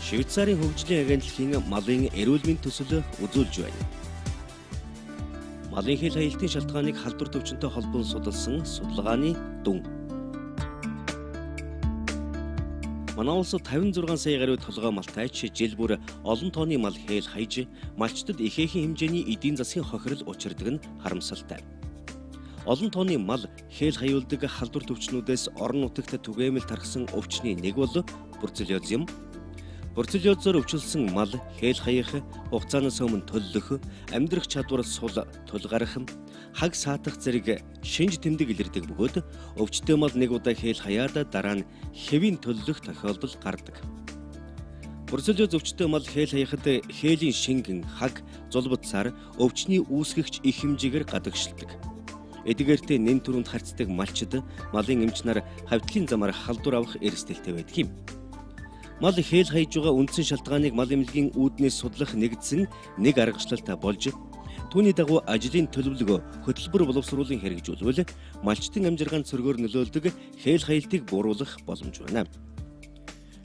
Швейцарын хөгжлийн агентлагийн малын эрүүл мэнд төсөл үзүүлж байна. Малын хэл хаялтын шалтгааныг халдвар төвчөнтэй холбон судалсан судалгааны дүн. Манай улсад 56 сая гаруй толгой малтайч жил бүр олон тооны мал хэл хаяж, малчдад ихээхэн хэмжээний эдийн засгийн хохирол учирдаг нь харамсалтай. Олон тооны мал хэл хаюулдаг халдвар төвчнүүдээс орон нутагт түгээмэл тархсан өвчний нэг бол бруцеллез юм. Бруцеллезоор өвчлөсөн мал хэл хаях, хугацаанаас өмнө төллөх, амьдрах чадвар сул, тул гарах, хаг саатах зэрэг шинж тэмдэг илэрдэг бөгөөд өвчтөй мал нэг удаа хэл хаяад дараа нь хэвийн төллөх тохиолдол гардаг. Бруцеллез өвчтөй мал хэл хаяхад хээлийн шингэн, хаг, зулбацаар өвчний үүсгэгч их хэмжээгээр гадагшилдаг. Эдгээртээ нэн түрүүнд харьцдаг малчид малын эмч нар хавтлын замаар халдвар авах эрсдэлтэй байдаг юм. Мал хэл хаяж байгаа үндсэн шалтгааныг мал эмнэлгийн үүднээс судлах нэгдсэн нэг аргачлалтай болж, түүний дагуу ажлын төлөвлөгөө хөтөлбөр боловсруулан хэрэгжүүлвэл малчдын амжиргаанд сөргөөр нөлөөлдөг хэл хаялтыг бууруулах боломж байна.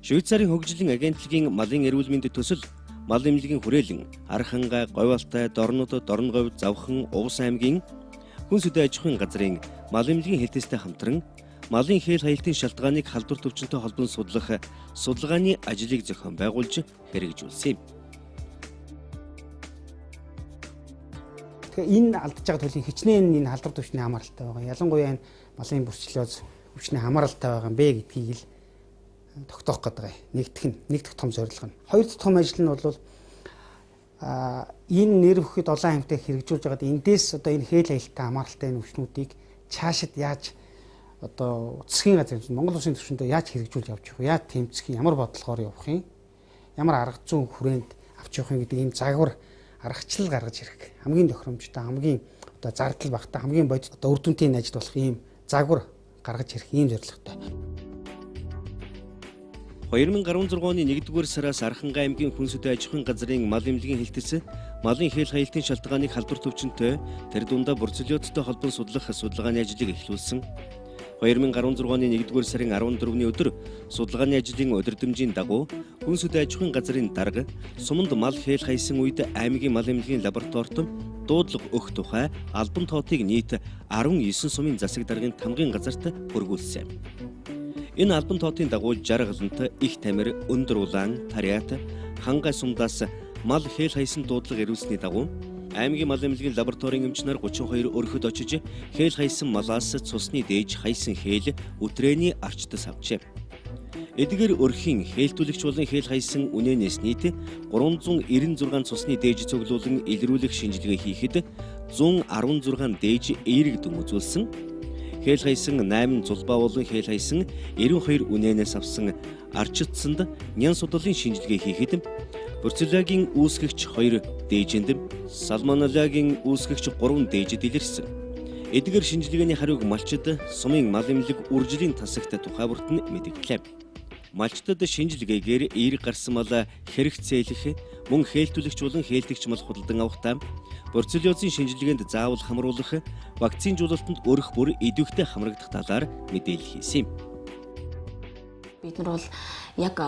Швейцарын хөгжлийн агентлагийн малын эрүүл мэндийн төсөл мал эмнэлгийн хүрээлэн Архангай, Говьалтай, Дорнод, Дорноговь, Завхан, Увс аймгийн хүн сүдэ аж ахуйн газрын мал эмнэлгийн хэлтэстэй хамтран малын хэл хаялтын шалтгааныг халдвар төвчөнтэй холбон судлах судалгааны ажлыг зохион байгуулж хэрэгжүүлсэн юм. Тэгэхээр энэ алдаж байгаа төлөв хичнээн энэ халдвар төвчний хамааралтай байгаа. Ялангуяа энэ малын бруцеллез өвчний хамааралтай байгаа юм бэ гэдгийг л тогтоох гэдэг. Нэгдэх нь нэг дэх том зорилго нь. Хоёр дахь том ажил нь бол энэ нэр бүхий долоон аймагт хэрэгжүүлж байгаад эндээс одоо энэ хэл хаялттай хамааралтай энэ өвчнүүдийг цаашид яаж одоо засгийн газар Монгол улсын түвшиндээ яаж хэрэгжүүлж явж явах, яаж тэмцэх юм, ямар бодлогоор явах юм, ямар арга зүйн хүрээнд авч явах юм гэдэг ийм загвар аргачлал гаргаж ирэх. Хамгийн тохиромжтой, хамгийн одоо зардал багтаа, хамгийн бодит одоо үр дүнтэй ажил болох ийм загвар гаргаж ирэх ийм зорилготой. 2016 оны 1-р сараас Архангай аймгийн хүн сүдэ аж ахуйн газрын мал эмнэлгийн хэлтэс малын хэл хаялтын шалтгааныг халдвар төвчөнтэй тэр дундаа бруцеллезтэй холбон судлах судалгааны ажлыг эхлүүлсэн. 2016 оны 1-р сарын 14-ний өдөр судалгааны ажлын удирдамжийн дагуу хүн сүдэ аж ахуйн газрын дарга суманд мал хэл хаясан үед аймгийн мал эмнэлгийн лабораторид дуудлага өгөх тухай албан тоотыг нийт 19 сумын засаг даргын тамгын газарт хүргүүлсэн. Энэ албан тоотын дагуу Жаргалант, Их Тамир, Өндөр Улаан, Тариат, Хангай сумдаас мал хэл хаясан дуудлага ирүүлсэний дагуу аймгийн мал эмнэлгийн лабораторийн эмч нар 32 өрхөд очиж хэл хаясан малаас цусны дээж хаясан хэл үтрээний арчдас авчээ. Эдгээр өрхийн хээлтүүлэгч болон хэл хаясан үнээнээс нийт 396 цусны дээж цуглуулан илрүүлэх шинжилгээ хийхэд 116 дээж эерэг дүн үзүүлсэн. Хэл хаясан 8 зулбаа болон хэл хаясан 92 үнээнээс авсан арчитсанд нян судлалын шинжилгээ хийхэд бруцеллагийн үүсгэгч 2 дээжинд, салмонеллагийн үүсгэгч 3 дээжид илэрсэн. Эдгээр шинжилгээний хариуг малчид сумын мал эмнэлэг үржлийн тасагт тухай бүрт нь мэдэгдлээ. Малчдад шинжилгээгээр эерэг гарсан мал хэрэгцээлэх, мөн хээлтүүлэгч болон хээлтэгч мал худалдан авахдаа бруцеллезын шинжилгээнд заавал хамруулах, вакцинжуулалтанд өрөх бүр идэвхтэй хамрагдах талаар мэдээлэл хийсэн юм. Бид нар бол яг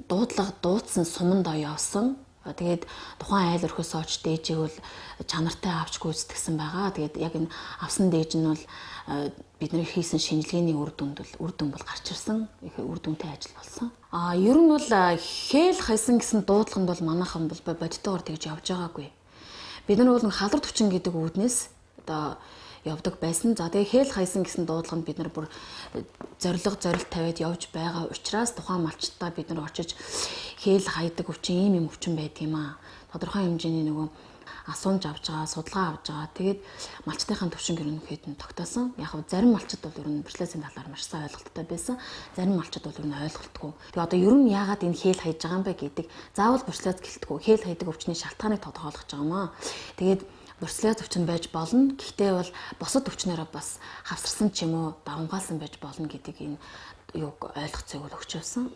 дуудлага дуудсан суманд явсан. Тэгээд тухайн айл өрхөөс очиж дээжийг бол чанартай авч гүйцэтгсэн байгаа. Тэгээд яг энэ авсан дээж нь бол бидний хийсэн шинжилгээний үр дүнд бол үр дүн бол гарч ирсэн. Их үр дүнтэй ажил болсон. Ер нь бол хэл хайсан гэсэн дуудлаганд бол манайхан бол бодитоогоор тэгж явж байгаагүй. Бид нар бол халдвар төвчин гэдэг үүднээс одоо явдаг байсан. За тэгээ хэл хайсан гэсэн дуудлаганд бид нар бүр зорилго зорилт тавиад явж байгаа учраас тухайн малчдаа бид нар очиж хэл хайдаг өвчин ийм юм өвчин байдаг юм аа. Тодорхой хэмжээний нөгөө асуумж авч байгаа, судалгаа авч байгаа. Тэгээд малчдынхаа төвшинг ерөнхийд нь тогтоосон. Яг нь зарим малчид бол ер нь бруцеллезын талаар маш сайн ойлголттой байсан. Зарим малчид бол ер нь ойлголтгүй. Тэгээ одоо ер нь яагаад энэ хэл хайж байгаа юм бэ гэдэг заавал бруцеллез гэлтгүй. Хэл хайдаг өвчний шалтгааныг тодорхойлох гэж байгаа юм аа. Тэгээд бруцеллез өвчин байж болно. Гэхдээ бол бусад өвчнөрөө бас хавсарсан ч юм уу давамгаалсан байж болно гэдэг энэ юуг ойлгоцыг бол өгч явсан.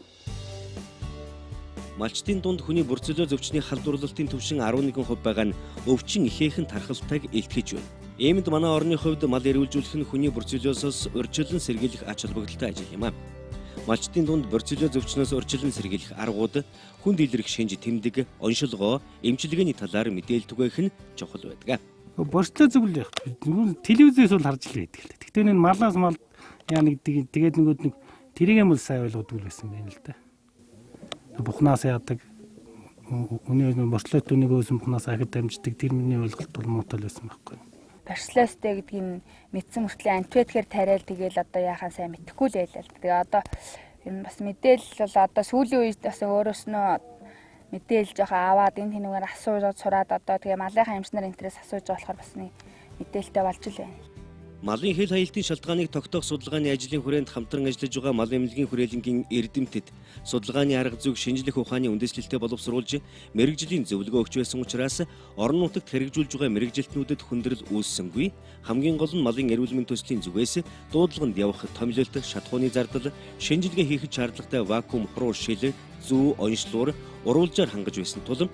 Малчдын дунд хүний бруцеллез өвчний халдварлалтын түвшин 11% байгаа нь өвчин ихээхэн тархалтайг илтгэж байна. Иймд манай орны хувьд мал эрүүлжүүлэх нь хүний бруцеллезоос урьдчилан сэргийлэх ач холбогдолтой ажил юм аа. Малчдын дунд борцелиоз өвчнөөс урьдчилан сэргийлэх аргууд, хүнд илрэх шинж тэмдэг, оншилгоо, эмчилгээний талаар мэдээлэл түгээх нь чухал байдаг. Борцелиоз зүйл яг телевизээс бол харж л байдаг л. Гэхдээ энэ малаас мал яа нэг тэгээд нөгөөд нэг тэрийг юм л сайн ойлгодог байсан байна л да. Бухнаас яадаг үний борцелиоз нэг өөсөн бухнаас ахид дамждаг тэр миний ойлголт бол муутай л байсан байхгүй. Борцелиозтэй гэдгийг мэдсэн мөртлөө антибиотикээр тариал тэгэл одоо яхаа сайн мэдэхгүй л байлаа л. Тэгээ одоо ер нь бас мэдээлэл бол одоо сүүлийн үед бас өөрөөснөө мэдээлэл жоохон аваад энэ тэнүүгээр асууж сураад одоо тэгээ малынхаа эмчнэр интерес асууж болохоор бас нэг мэдээлэлтэй болж л байна. Малын хэл хаялтын шалтгааныг тогтоох судалгааны ажлын хүрээнд хамтран ажиллаж байгаа мал эмнэлгийн хүрээлэнгийн эрдэмтэд судалгааны арга зүйг шинжлэх ухааны үндэслэлтэд боловсруулж мэргэжлийн зөвлөгөө өгч байсан учраас орон нутагт хэрэгжүүлж байгаа мэргэжилтнүүдэд хүндрэл үүссэнгүй. Хамгийн гол нь малын эрүүл мэндийн төслийн зүгээс дуудлаганд явах томилолт, шатхууны зардал, шинжилгээ хийхэд шаардлагатай вакуум, хуруу шил, зүү, онцлуур, уруулжаар хангаж байсан тул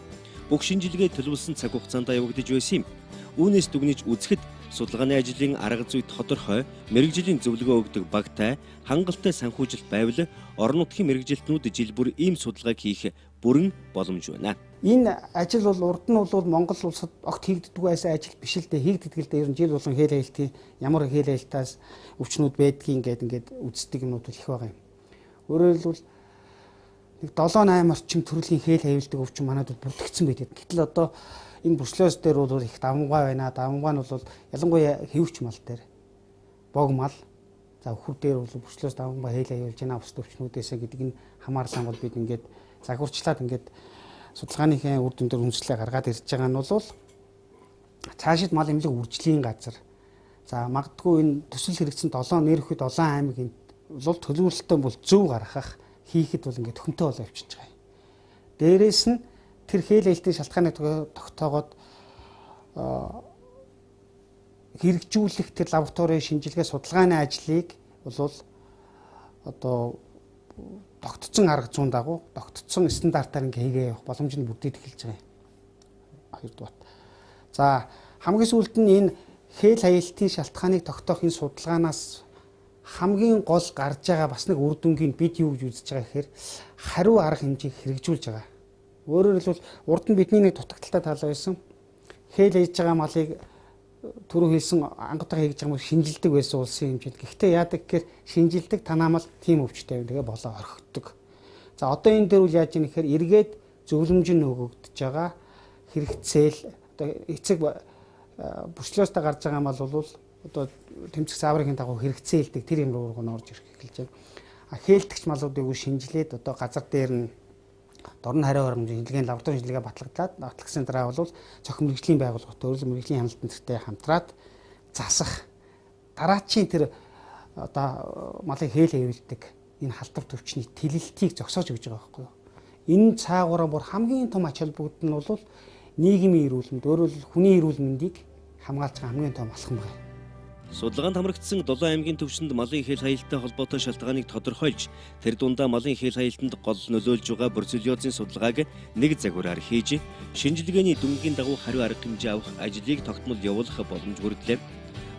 бүх шинжилгээ төлөвлөсөн цаг хугацаанд явагдаж байсан юм. Үүнээс дүгнэж үзэхэд судалгааны ажлын арга зүй тодорхой, мэргэжлийн зөвлөгөө өгдөг багтай, хангалттай санхүүжилт байвал орон нутгийн мэргэжилтнүүд жил бүр ийм судалгааг хийх бүрэн боломж байна. Энэ ажил бол урд нь бол Монгол улсад огт хийгддэг байсан ажил биш л дээ. Хийгддэг л дээ. Ер нь жил болгон хэл хаялтын ямар хэл хаялтаас өвчнүүд байдгийг ингээд үздэг юмнууд их байгаа юм. Өөрөөр хэлбэл нэг 7 8 орчим төрлийн хэл хавилдаг өвчин манайд бол бүртгэгдсэн байдаг. Гэтэл одоо энэ борцелиоз дээр бол их давамгай байна. Давамгай нь бол ялангуяа хэвч мал дээр бог мал за өхөр дээр бол борцелиоз давамгай хэл аюулж байна бусад өвчнүүдээсээ гэдэг энэ хамаарлан бол бид ингээд загварчлаад ингээд судалгааныхаа үр дүн дээр үндэслэлээ гаргаад ирж байгаа нь бол цаашид мал эмнэлэг үржлийн газар за магадгүй энэ төсөл хэрэгцсэн 7 нэр өхөд 7 аймаг бол төлөвлөлтөө бол зөв гаргах хийхэд бол ингээд төхөмтэй болоо явчихж байгаа юм. Дээрээс нь тэр хэл ээлтийн шалтгааныг тогтоогоод хэрэгжүүлэх тэр лабораторийн шинжилгээ судалгааны ажлыг бол одоо тогтцсон арга зүйн дагуу тогтцсон стандартаар ингээ хийгээ явах боломж нь бүрдээд эхэлж байгаа юм. Хоёрдугаарт. За хамгийн сүүлд нь энэ хэл хаялтын шалтгааныг тогтоох энэ судалгаанаас хамгийн гол гарч байгаа бас нэг үр дүнгийн бид юу гэж үзэж байгаа гэхээр хариу арга хэмжээг хэрэгжүүлж байгаа. Өөрөөр хэлбэл урд нь бидний нэг дутагдaltaй тал байсан. Хэл хийж байгаа малыг түрүү хэлсэн ангатгаа хийж байгаа юм шинжилдэг байсан улсын хэмжээнд. Гэхдээ яадаг гэхээр шинжилдэг танаамал тийм өвчтэй юм. Тэгээ болоо орхигддог. За одоо энэ дээр үл яаж ийм гэхээр эргээд зөвлөмж нь өгөгдөж байгаа хэрэгцээл одоо эцэг борцелиозтой гарч байгаа мал бол одоо тэмцэх зааврын дагуу хэрэгцээлдэг тэр юм руу орж ирэх эхэлж байна. А хээлдэгч малуудыг үл шинжилээд одоо газар дээр нь дорн хариу харамжийн шинжилгээний лабораторийн шинжилгээ батлагдлаад батлагдсан дараа бол цохин мэргэжлийн байгууллагатай өөрөлдөн мэргэжлийн хяналт энтертэй хамтраад засах дараачийн тэр одоо малын хээл хэвэлдэг энэ халдвар төвчний тэлэлтийг зогсоож өгч байгаа байхгүй юу. Энэ цаагаараа бүр хамгийн том ач холбогдол нь бол нийгмийн эрүүл мэнд, өөрөөр хэлбэл хүний эрүүл мэндийг хамгаалж байгаа хамгийн том алхам байна. Судалгаанд хамрагдсан 7 аймгийн төвшөнд малын хэл хаялттай холбоотой шалтгааныг тодорхойлж, тэр дундаа малын хэл хаялтанд гол нөлөөлж байгаа борцелиозын судалгааг нэг загвараар хийж, шинжилгээний дүнгийн дагуу хариу арга хэмжээ авах ажлыг тогтмол явуулах боломж бүрдлээ.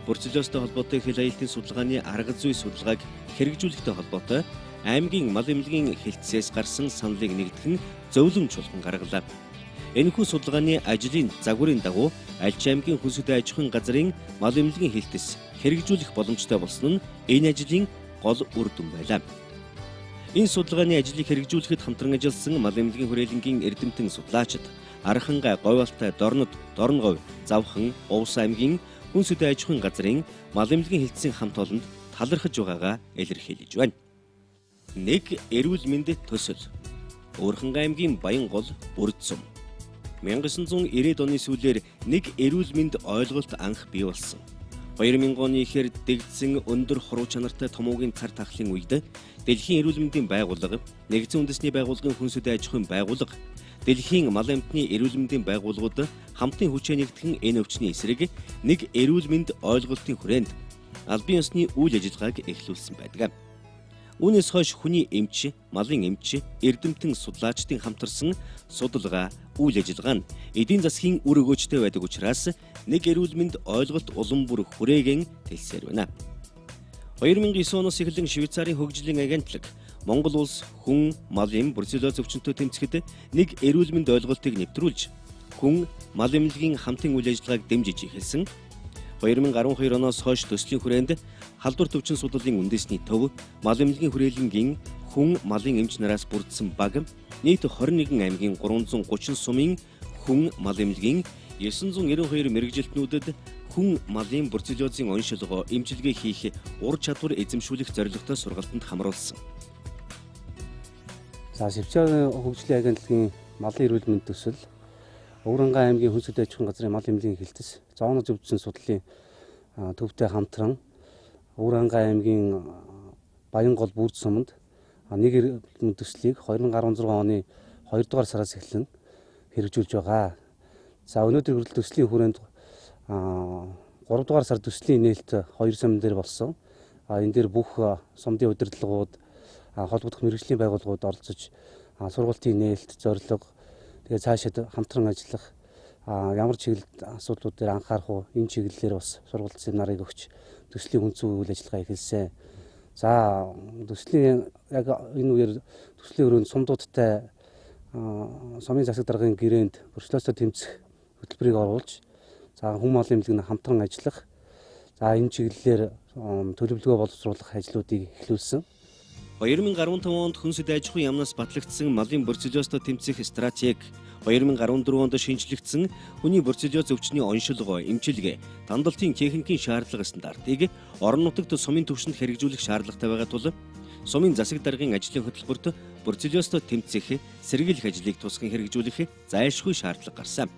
Борцелиозтой холбоотой хэл хаялтын судалгааны арга зүй судалгааг хэрэгжүүлэхтэй холбоотой аймгийн мал эмнэлгийн хэлтсээс гарсан саналыг нэгтгэн зөвлөмж болгон гаргалаа. Энэхүү судалгааны ажлын загварын дагуу Альч аймгийн хүнсүдэ аж ахуйн газрын мал эмнэлгийн хэлтэс хэрэгжүүлэх боломжтой болсон нь энэ ажлын гол үр дүн байлаа. Энэ судалгааны ажлыг хэрэгжүүлэхэд хамтран ажилласан мал эмнэлгийн хүрээлэнгийн эрдэмтэн судлаачид Архангай, Говьалтай, Дорнод, Дорноговь, Завхан, Увс аймгийн хүнсүдэ аж ахуйн газрын мал эмнэлгийн хэлтсийн хамт олонд талархаж байгаагаа илэрхийлж байна. Нэг эрүүл мэндийн төсөл. Өөрхөнгай аймгийн Баянгол Бүрд сум. 1990-ад оны сүүлээр нэг эрүүл мэнд ойлголт анх бий болсон. 2000 оны ихээр дэгдсэн өндөр хуруу чанартай томуугийн цар тахлын үед Дэлхийн эрүүл мэндийн байгууллага, Нэгдсэн үндэсний байгууллагын хүнсүдэ аж ахуйн байгууллага, Дэлхийн мал амьтны эрүүл мэндийн байгууллагууд хамтын хүчээ нэгтгэн энэ өвчний эсрэг нэг эрүүл мэнд ойлголтын хүрээнд албан ёсны үйл ажиллагааг эхлүүлсэн байдаг. Үүнээс хойш хүний эмч, малын эмч, эрдэмтэн судлаачдын хамтарсан судалгаа, үйл ажиллагаа нь эдийн засгийн үр өгөөжтэй байдаг учраас нэг эрүүл мэнд ойлголт улам бүр хүрээген тэлсээр байна. 2009 оноос эхлэн Швейцарын хөгжлийн агентлаг Монгол улс хүн мал эм бруцеллез өвчнөд тэмцэхэд нэг эрүүл мэнд ойлголтыг нэвтрүүлж хүн мал эмнэлгийн хамтын үйл ажиллагааг дэмжиж эхэлсэн. 2012 оноос хойш төслийн хүрээнд халдвар төвчин судлалын үндэсний төв, мал эмнэлгийн хүрээлэнгийн хүн малын эмч нараас бүрдсэн баг нийт 21 аймгийн 330 сумын хүн мал эмнэлгийн 992 мэргэжилтнүүдэд хүн малын бруцеллезын оншилгоо эмчилгээ хийх ур чадвар эзэмшүүлэх зорилготой сургалтанд хамруулсан. За Швейцарын хөгжлийн агентлагийн малын эрүүл мэнд төсөл, Өвөрангай аймгийн хүн сүд аж ахуйн газрын мал эмнэлгийн хэлтэс зооноз өвдсөн судлалын төвтэй хамтран Өвөрангай аймгийн Баянгол бүрд суманд нэг эрүүл мэнд төслийг 2016 оны 2 дугаар сараас эхлэн хэрэгжүүлж байгаа. За өнөөдөр хүртэл төслийн хүрээнд 3 дугаар сар төслийн нээлт 2 сум дээр болсон. Энэ дээр бүх сумдын удирдлагууд, холбогдох мэргэжлийн байгууллагууд оролцож сургалтын нээлт, зорилго, тэгээ цаашид хамтран ажиллах ямар чиглэлд асуудлууд дээр анхаарах уу, энэ чиглэлээр бас сургалт семинарыг өгч төслийн үндсэн үйл ажиллагаа эхэлсэн. За төслийн яг энэ үеэр төслийн өрөөнд сумдуудтай сумын засаг даргын гэрээнд бруцеллозтой тэмцэх хөтөлбөрийг оруулж, за хүн малын эмнэлэг нь хамтран ажиллах, за энэ чиглэлээр төлөвлөгөө боловсруулах ажлуудыг эхлүүлсэн. 2015 онд хүн сүд аж ахуйн яамнаас батлагдсан малын бруцеллезтой тэмцэх стратеги, 2014 онд шинжлэгдсэн хүний бруцеллез өвчний оншилгоо, эмчилгээ, тандалтын техникийн шаардлага стандартыг орон нутагт сумын түвшинд хэрэгжүүлэх шаардлагатай байгаа тул сумын засаг даргын ажлын хөтөлбөрт бруцеллезтой тэмцэх, сэргийлэх ажлыг тусган хэрэгжүүлэх зайлшгүй шаардлага гарсан.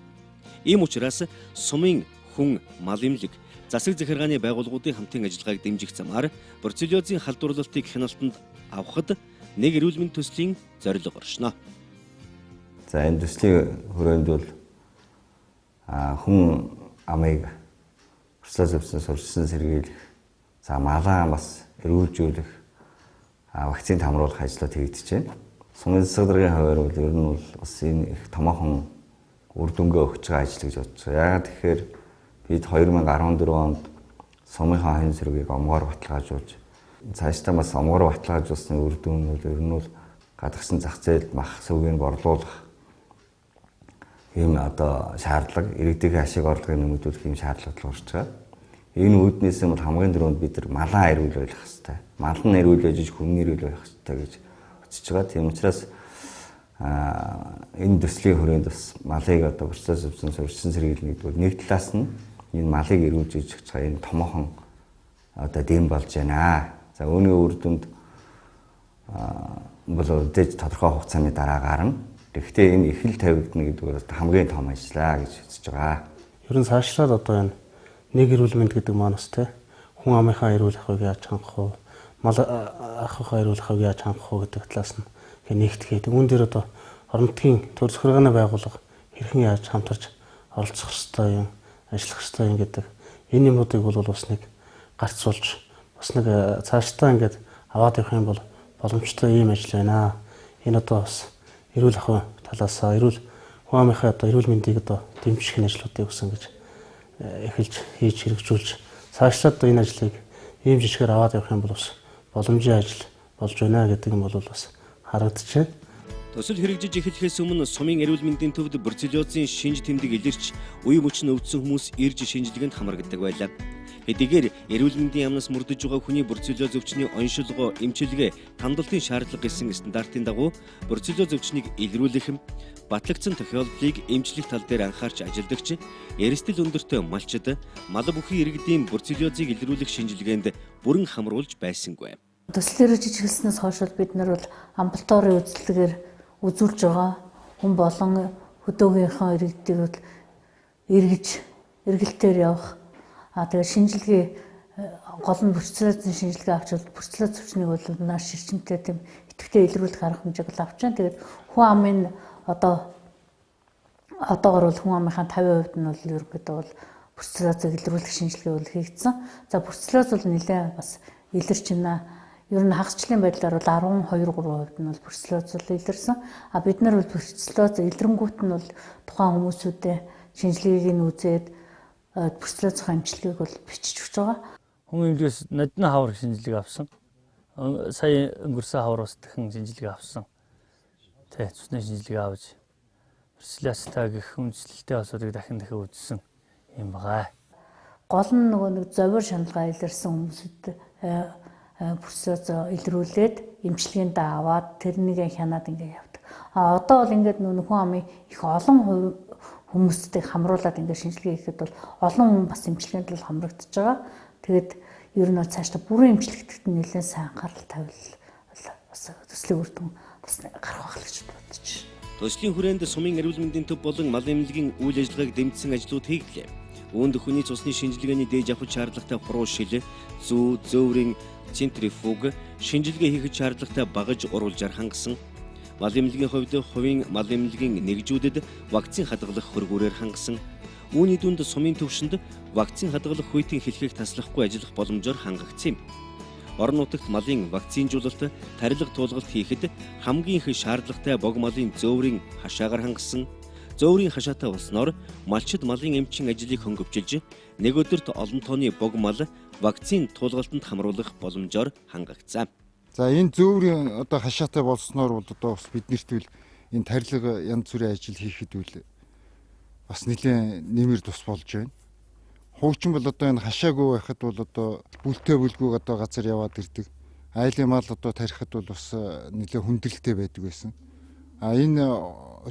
Ийм учраас сумын хүн мал эмнэлэг засаг захиргааны байгууллагуудын хамтын ажиллагааг дэмжих замаар бруцеллезын халдварлалтыг хяналтанд авахад нэг эрүүл мэнд төслийн зорилго оршино. За энэ төслийн хүрээнд бол хүн амыг бруцеллез өвчнөөс сурчсан сэргийлэх, за малаа бас эрүүлжүүлэх, вакцинд хамруулах ажлууд хийгдэж байна. Сумын засаг даргын хувьд бол ер нь бол бас энэ их томоохон үр дүнгээ өгч байгаа ажил гэж бодож байгаа. Яагаад тэгэхээр бид 2014 онд сумынхаа хонь сэргийг омгоор баталгаажуулж, цаашдаа бас омгоор баталгаажуулсны үр дүн нь бол ер нь бол гадагшин зах зээлд мах сөвгийг борлуулах ийм одоо шаардлага, иргэдийн ашиг орлогыг нэмэгдүүлэх ийм шаардлага тулгарч байгаа. Энэ үүднээс нь бол хамгийн түрүүнд бид нар малаа эрүүл байх хэрэгтэй. Мал нь эрүүл байж хүн эрүүл байх хэрэгтэй гэж үзэж байгаа. Тийм учраас энэ төслийн хүрээнд бас малыг одоо бруцеллез өвчнөөс сурчсан сэргийлнэ гэдэг бол нэг талаас нь энэ малыг эрүүлж иж байгаа энэ томоохон одоо дэм болж байна. За үүний үр дүнд бол мэдээж тодорхой хугацааны дараа гарна. Тэгэхдээ энэ их л тавигдана гэдэг бол хамгийн том ажлаа гэж үзэж байгаа. Ер нь цаашлаад одоо энэ нэг эрүүл мэнд гэдэг маань бас те хүн амынхаа эрүүл ахуйг яаж хангах вэ? Мал ахуйхаа эрүүл ахуйг яаж хангах вэ гэдэг талаас нь нэгтгэхэд үүн дээр одоо орон нутгийн төр захиргааны байгууллага хэрхэн яаж хамтарч оролцох ёстой юм, ажиллах ёстой юм гэдэг энэ юмнуудыг бол бас нэг гарцуулж бас нэг цаашдаа ингээд аваад явах юм бол боломжтой ийм ажил байна. Энэ одоо бас эрүүл ахуй талаас эрүүл хүн амынхаа одоо эрүүл мэндийг одоо дэмжих ажлуудыг бас ингэж эхэлж хийж хэрэгжүүлж цаашлаад энэ ажлыг ийм жишгээр аваад явах юм бол бас боломжийн ажил болж байна гэдэг юм бол бас харагдчихэв. Төсөл хэрэгжиж эхлэхээс өмнө сумын эрүүл мэндийн төвд бруцеллезын шинж тэмдэг илэрч үе мөч нь өвдсөн хүмүүс ирж шинжилгээнд хамрагддаг байлаа. Хэдийгээр эрүүл мэндийн яамнаас мөрдөж байгаа хүний бруцеллез өвчний оншилгоо, эмчилгээ, тандалтын шаардлага гэсэн стандартын дагуу бруцеллез өвчнийг илрүүлэх, батлагдсан тохиолдлыг эмчлэх тал дээр анхаарч ажилладагч эрсдэл өндөртэй малчид мал бүхий иргэдийн бруцеллезыг илрүүлэх шинжилгээнд бүрэн хамруулж байсангүй. Төсөл хэрэгжиж эхэлснээс хойш бид нар бол амбулаторийн үзлэгээр үзүүлж байгаа хүн болон хөдөөгийнхөө иргэдийг бол эргэж эргэлтээр явах. Тэгээ шинжилгээ гол нь бруцеллезын шинжилгээ авч бол бруцеллез өвчнийг бол маш эрчимтэй тийм идэвхтэй илрүүлэх арга хэмжээг л авч байна. Тэгээд хүн амын одоогор бол хүн амынхаа 50% нь бол ерөнхийдөө бол бруцеллезыг илрүүлэх шинжилгээ бол хийгдсэн. За бруцеллез бол нэлээд бас илэрч байна. Ер нь хагасчлалын байдлаар бол 12-3% нь бол бруцеллез бол илэрсэн. А бид нар бол бруцеллез илрэнгүүт нь бол тухайн хүмүүсүүдэд шинжилгээг нь үзээд бруцеллезийн эмчилгээг бол бичиж өгч байгаа. Хүн эмнэлгээс нодны хавар шинжилгээ авсан. Сая өнгөрсөн хавар бас дахин шинжилгээ авсан. Тэ цусны шинжилгээ авч бруцеллезтай гэх үндэслэлтэй асуудыг дахин дахин үзсэн юм байгаа. Гол нь нөгөө нэг зовир шаналгаа илэрсэн хүмүүсэд бруцеллез илрүүлээд эмчилгээндээ аваад тэрнийг хянаад ингээд явдаг. А одоо бол ингээд нөгөө хүн амын их олон хүмүүстэй хамруулад ингээд шинжилгээ хийхэд бол олон хүн бас эмчилгээнд л хамрагдаж байгаа. Тэгээд ер нь бол цаашдаа бүрэн эмчлэгдэхэд нь нэлээд сайн анхаарал тавил бас төслийн үр дүн бас гарах байх л гэж бодож байна. Төслийн хүрээнд сумын эрүүл мэндийн төв болон мал эмнэлгийн үйл ажиллагааг дэмжсэн ажлууд хийгдлээ. Үүнд хүний цусны шинжилгээний дээж авах шаардлагатай хуруу шил, зүү, зөөврийн центрифуг, шинжилгээ хийхэд шаардлагатай багаж уруулжаар хангасан. Мал эмнэлгийн хувьд хувийн мал эмнэлгийн нэгжүүдэд вакцин хадгалах хөргүүрээр хангасан. Үүний дүнд сумын төвшөнд вакцин хадгалах хүйтэн хэлхийг таслахгүй ажиллах боломжоор хангагдсан юм. Орон нутагт малын вакцинжуулалт, тарилга туулгалт хийхэд хамгийн их шаардлагатай бог малын зөөврийн хашаагаар хангасан. Зөөврийн хашаатай болсноор малчид малын эмчин ажлыг хөнгөвчилж, нэг өдөрт олон тооны бог мал вакцин туулгалтанд хамруулах боломжоор хангагдсан. За энэ зөөврийн одоо хашаатай болсноор бол одоо бас биднэрт үл энэ тарилга янз бүрийн ажил хийхэд үл бас нэлээд нэмэр тус болж байна. Хуучин бол одоо энэ хашаагүй байхад бол одоо бүлтэй бүлгүүг одоо газар яваад ирдэг. Айлын мал одоо тарихад бол бас нэлээд хүндрэлтэй байдаг байсан. А энэ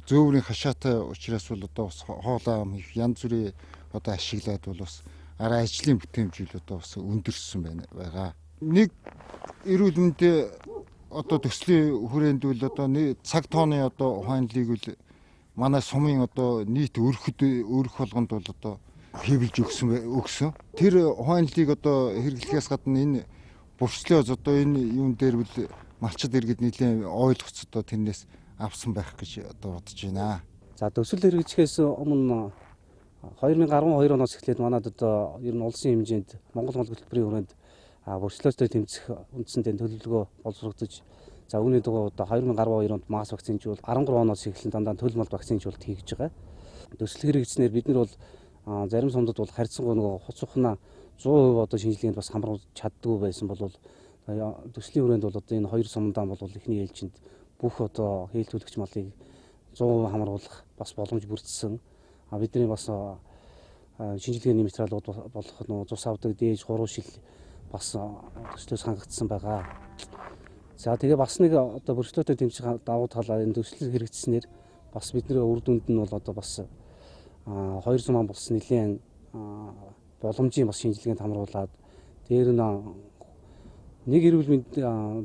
зөөврийн хашаатай учраас бол одоо бас хоолой ам их янз бүрийн одоо ашиглаад бол бас арай ажлын бүтээмж үл одоо бас өндөрсөн байна байгаа. Нэг эрүүл мэндийн одоо төслийн хүрээнд үл одоо цаг тооны одоо ухаанлыг үл манай сумын одоо нийт өрхөд өрх болгонд бол одоо хийвлж өгсөн. Тэр ухаанлыг одоо хэрэглэхээс гадна энэ бурчлоос одоо энэ юун дээр үл малчид иргэд нэлээд ойлгоц одоо тэрнээс авсан байх гэж одоо бодож байна. За төсөл хэрэгжихээс өмнө 2012 оноос эхлээд манад одоо ер нь улсын хэмжээнд Монгол мал хөтөлбөрийн хүрээнд бурчлоостой тэмцэх үндсэндээ төлөвлөгөө боловсрогдож, за үүний дагуу одоо 2012 онд масс вакцинжуул 13 оноос эхлэн дандаа төл мал вакцинжуулалт хийж байгаа. Төсөл хэрэгжснээр бид нар бол зарим сумдад бол харьцангуй нөгөө хуц ухнаа 100% одоо шинжилгээнд бас хамруулж чаддгүй байсан бол төслийн хүрээнд бол одоо энэ хоёр сумдаа бол эхний ээлжинд бүх одоо хээлтүүлэгч малыг 100% хамруулах бас боломж бүрдсэн. Бидний бас шинжилгээний материалууд болох нөгөө цус авдаг дээж 3 шил бас төслөөс хангагдсан байгаа. За тэгээ бас нэг одоо бөрчлөөтэй тэмцэх давуу тал энэ төсөл хэрэгжснээр бас бидний үр дүнд нь бол одоо бас 2 сум болсон нэлээд боломжийн бас шинжилгээнд хамруулад дээр нь нэг эрүүл мэнд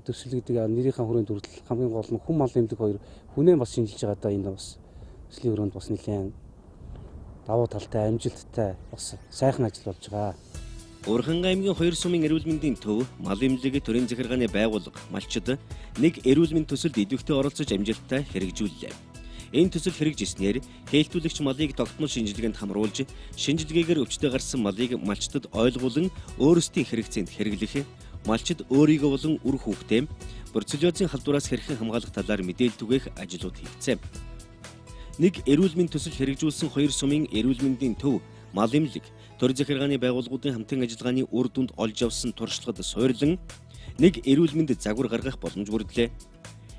төсөл гэдэг нэрийнхээ хүрээнд хүртэл хамгийн гол нь хүн мал эмнэлэг хоёр хүнээ бас шинжилж байгаа даа энэ бас төслийн хүрээнд бас нэлээд давуу талтай амжилттай бас сайхан ажил болж байгаа. Уурханга аймгийн хоёр сумын эрүүл мэндийн төв, мал эмнэлэг, төрийн захиргааны байгууллага, малчид нэг эрүүл мэнд төсөлд идэвхтэй оролцож амжилттай хэрэгжүүллээ. Энэ төсөл хэрэгжижснээр хээлтүүлэгч малыг тогтмол шинжилгээнд хамруулж, шинжилгээгээр өвчтөй гарсан малыг малчдад ойлгуулан өөрсдийн хэрэгцээнд хэрэглэх, малчид өөрийгөө болон үр хүүхдээ бруцеллезын халдвараас хэрхэн хамгаалах талаар мэдээлэл түгээх ажлууд хийгдсэн. Нэг эрүүл мэнд төсөл хэрэгжүүлсэн хоёр сумын эрүүл мэндийн төв, мал эмнэлэг, төр захиргааны байгууллагуудын хамтын ажиллагааны үр дүнд олж авсан туршлагад суйрлан нэг эрүүл мэнд загвар гаргах боломж бүрдлээ.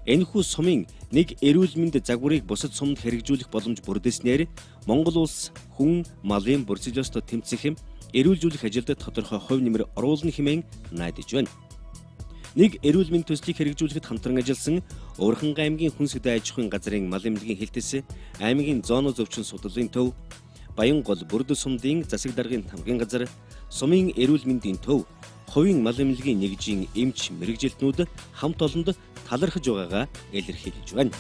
Энэхүү сумын нэг эрүүл мэнд загварыг бусад сумд хэрэгжүүлэх боломж бүрдээснээр Монгол улс хүн малын бруцеллезтой тэмцэх эрүүлжүүлэх ажилд тодорхой хувь нэмэр оруулна хэмээн найдаж байна. Нэг эрүүл мэнд төслийг хэрэгжүүлэхэд хамтран ажилласан Уурханга аймгийн хүнс хөдөө аж ахуйн газрын мал эмнэлгийн хэлтэс, аймгийн зооно зовчин судлалын төв, Баянгол Бүрд сумдын засаг даргын тамгын газар, сумын эрүүл мэндийн төв, хувийн мал эмнэлгийн нэгжийн эмч мэргэжилтнүүд хамт олонд талархаж байгаагаа илэрхийлж байна.